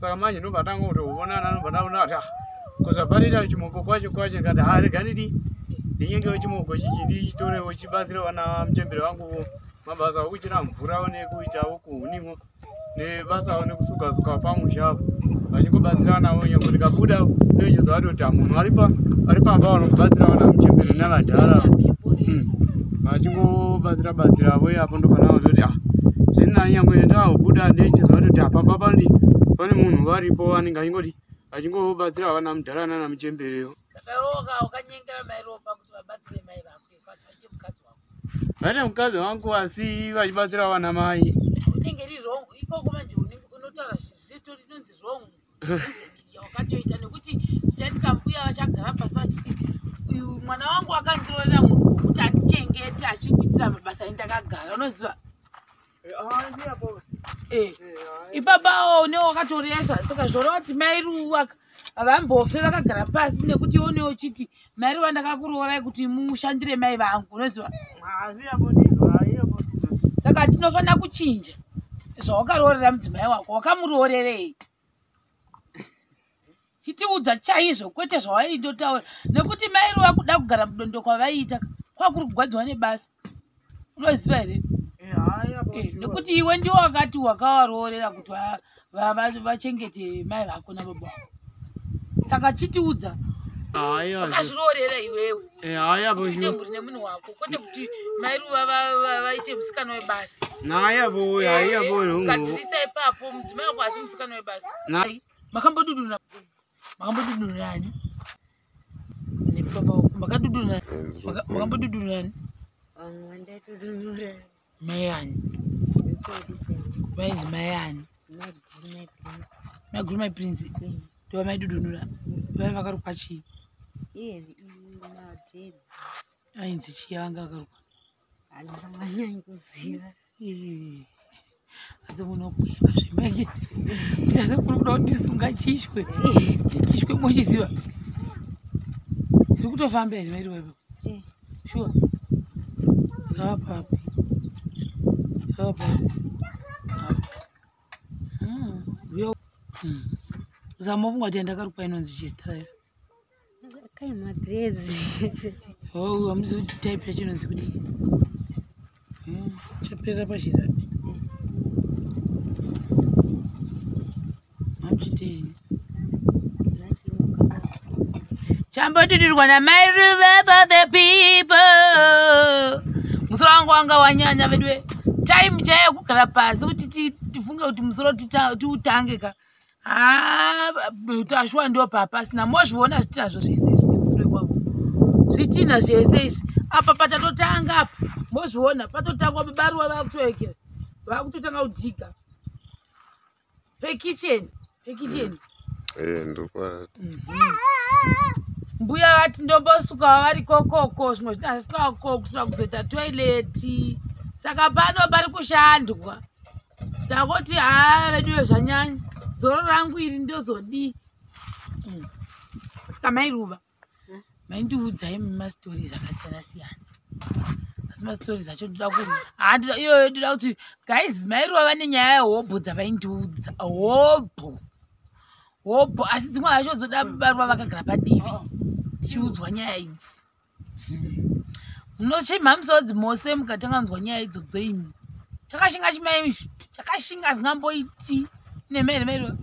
Saka manje ndobva tanga kutoonana, ndobva ndaona kuti ah, ko zvapanoita chimoko kwacho kwacho, ndikati ha rega ndidi ndinyengewo chimoko chichi ndichitorewo chibatsire vana muchembere vangu mabasa okuchera mvura nekuitawo kuhunimo nebasawo nekusuka suka pamusha apo vachingobatsiranawo nyangwe ndikabuda ndochiziva kuti munhu aripa ari pamba vanokubatsira vana muchembere nevadhara vachingobatsira batsira vo apo ndopana kuti ah zviri nani nyangwe ndakubuda ndechiziva kuti apa pane pane munhu varipo vanenge achingoti vachingobatsira vana mudhara nana muchemberewo. Saka iwe wakanyengera mai Ropa kuti vabatsire mai vako vaite mukadzi wako. Vaite mukadzi wangu asi vachibatsira vana mai. Unenge iri wrong ikoko manje unenge unotaura zvitori inonzi wrong reasoning yawakatoita nekuti zvichaitika mbuya vachagara pasi vachiti uyu mwana wangu akandiroorera munhu wekuti andichengete achindiitira mabasa endakagara unoziva. Ipapawo une wakatoresva saka zvoreva kuti mai Ruva havambofe vakagara pasi nekuti iwe une uchiti mai Ruva ndakakuroorai kuti mushandire mai vangu unoziva. Saka tinofanira kuchinja zvawakaroorera mudzimai wako wakamuroorerei chitiudza chaizvo kwete zvawaindotaura nekuti mai Ruva kuda kugara mudondo kwavaiita kwakuri kugwadziwa nebasa unoziva here? Nekuti iwe ndiwo wakati wakawaroorera kuti vachengete mai vako nababa vako saka chitiudza wakazviroorera iwewe uite mhuri nemunhu wako kwete kuti mai Ruva vaite musikana webasa. Gadzirisa ipapo mudzimai wako asi musikana webasa. Makambodudunura makambodudunurani nepapa makadudunura makambodudunurani mai ani vainzi mai ani maiguru mai Prince ndova maidudunura vaiva vakarukwa chii ainzi chii vanga vakarukwa asi munogweva zvemake kuita sekuri kuda kundisunga chishwe chishwe mochiziva zviri kutofamba here mairi waivo shuwa rava papi rava papi zama funga kuti yandakarukwa inonzi chizita rayo kai madreads. Oh, hamuzivi kuti type yacho inonzi kudii? Chaperera pazhira mamuchitei chambodudirwa namai Ruva for the people. Musoro wangu wanga wanyanya veduwe time chaiyo kugara pasi kuti tifunge kuti musoro tiutange ka tashuwa ndio papasina mozviona zvitinazvo zvese izvi nekusure kwako zvitina zvese izvi apa patatotanga apa mozviona patotangwa babaruva vakutoekera vakutotanga kudhiga pekicheni pekicheni mbuya vati ndombosukawo vari kokoko zvimwe zvinasukako kusvika kuzoita toileti saka pano pari kushandwa takoti haa veduwe zvanyanya dzoro rangu iri ndozodii. Saka mai Ruva maindiudzai masitories akasiyana siyana asi masitories acho ndoda ku haa iyoyo ndoda kuti guys mai Ruva vane nyaya yehobho dzavaindiudza hobho hobho asi dzimwe hacho dzoda baruva vakagara padivi tichiudzwa nyaya idzi. Munochimha musodzi mose mukatanga kunzwa nyaya idzodzo imi chakashinga chimai izvi chakashinga zingamboiti nemai mai Ruva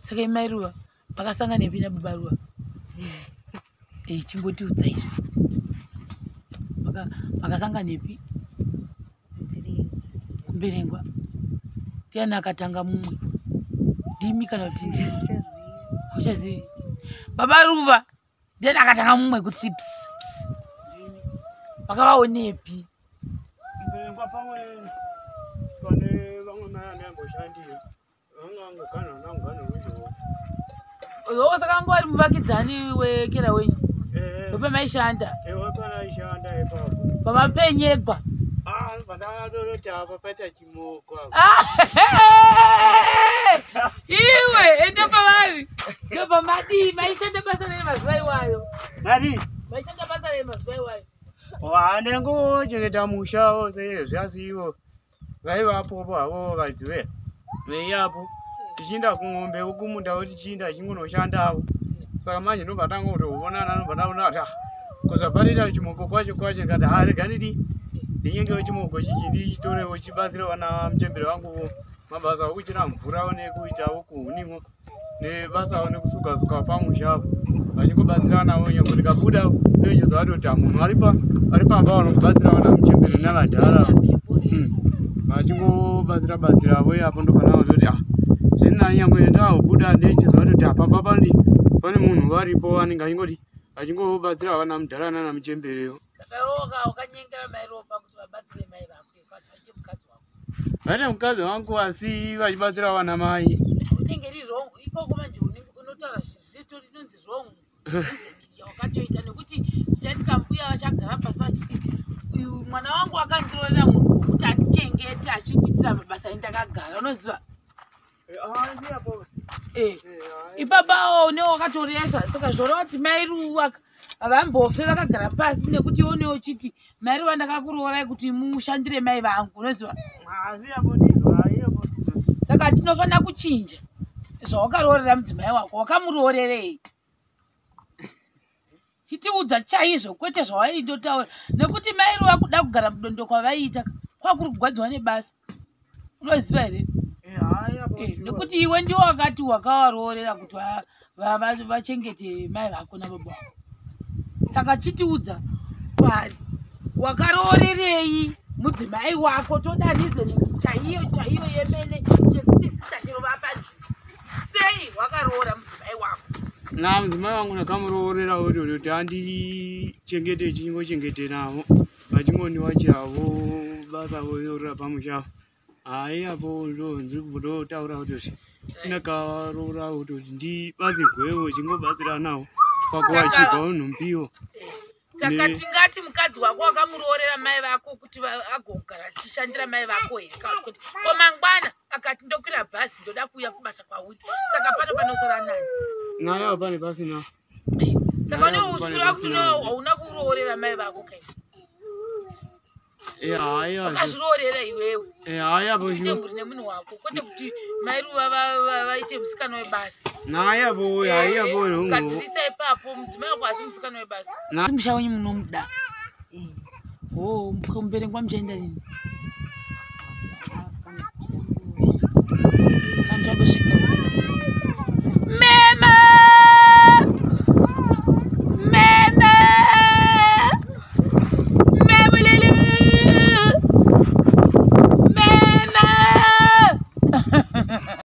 saka imai Ruva vakasangana nepi nababa Ruva chimbotiudza izvi vakasangana nepi kumberengwa ndiani akatanga mumwe ndimi kana kuti ndii uchazivi baba Ruva ndiani akatanga mumwe kuti ps ps vakavaonepi Mberengwa pamwe pane vamwe mai anaimboshandira vanga vangogana nangana ruzhowa. Saka vanga vari muvakidzani wekera wenyu wepamaishanda wepanaishanda ipapo pamapenyegwa pandakatoti apa paita chimoko iwe ende pavari ndopamadii maishanda basa rei mazuva iwayo nani maishanda basa rei mazuva iwayo wandengochengeta musha wose izvi asi ivo vaivapopo havo vadzive Veiapo tichienda kung'ombe kumunda tichiinda chingonoshandawo. Saka manje ndobva tangotoonana, ndobva ndaona kuti ah, kuzvaparira chimoko kwacho kwacho, ndikati ha, rega ndidi ndinyengewo chimoko chichi ndichitorewo chibatsirewo vana muchembere vangu mabasa okuchera mvurawo nekuitawo kuhuniwo nebasawo nekusuka-suka pamusha apo, vachingobatsiranawo. Nyangwe ndikabuda ndochiziva kuti munhu ari pamba vanokubatsira vana muchembere navadhara, vachingobatsira batsiravo ipapo. Ndobva kuti ah, zvirinani nyangwe ndakubuda ndichiziva kuti pamba pane munhu varipo anenge achingodi achingobatsira vana mudhara nana muchemberewo. Saka iwe wakanyengera mai Ropa kuti vabatsire mai vako, kuti vaite mukadzi wako? Vaite mukadzi wangu, asi vachibatsira vana mai. Unenge ri wrong ikoko manje. Unenge unotaura zvitori inonzi wrong reasoning yawakatoita, nekuti zvichaitika mbuya vachagara pasi vachiti, "Uyu mwana wangu akandirorera munhu wekuti andichengete achindiitira mabasa endakagara." Unoziva? Ipapawo une wakatoresva. Saka zvoreva kuti mai Ruwa havambofe vakagara pasi, nekuti iwe une uchiti, "Mai Ruwa, ndakakuroorai kuti mushandire mai vangu." Unoziva? Asi apo ndizvo, apo ndizvo. Saka tinofanira kuchinja zvawakaroorera mudzimai wako. Wakamuroorerei? Chitiudza chaizvo, kwete zvawaindotaura, nekuti mai Ruva kuda kugara mudondo kwavaiita kwakuri kugwadziwa nebasa. Unoziva here? Nekuti iwe ndiwo wakati wakavaroorera kuti vachengete mai vako nababa vako. Saka chitiudza kwari wakaroorerei mudzimai wako. Toda reasoning chaiyo chaiyo yemene yekuti sita chero vapanzvimbo sei wakaroora mudzimai wako. Na mudzimai wangu ndakamuroorera kuti andichengete, chingochengete navo vachingondiwachiravo basa voyorera pamusha. Hai, apo ndotaura kuti ndakaroora kuti ndibatsirwewo, chingobatsiranawo pakuwachirwa nhumbiwo. Saka tingati mukadzi wako wakamuroorera mai vako kuti agogara achishandira mai vako here? Kana kuti ko mangwana akati, "Ndokwira bhazi, ndoda kuuya kubasa kwauri," saka pano panosara nani? Nayo pane pasina. Saka Nayo pane unekureva kuti pasina. hauna kuroorera mai vako kai? Hai. Wakazviroorera iwewe Hai, apo kuti uite mhuri nemunhu wako, kwete kuti mai Ruva vaite musikana webasa. Naye apo, hai, apo. Gadzirisa ipapo. Mudzimai wako asi musikana webasa. Musha wenyu munomuda o muberengwa muchaenda nini? Kamuchambosvika meme meme memulili meme.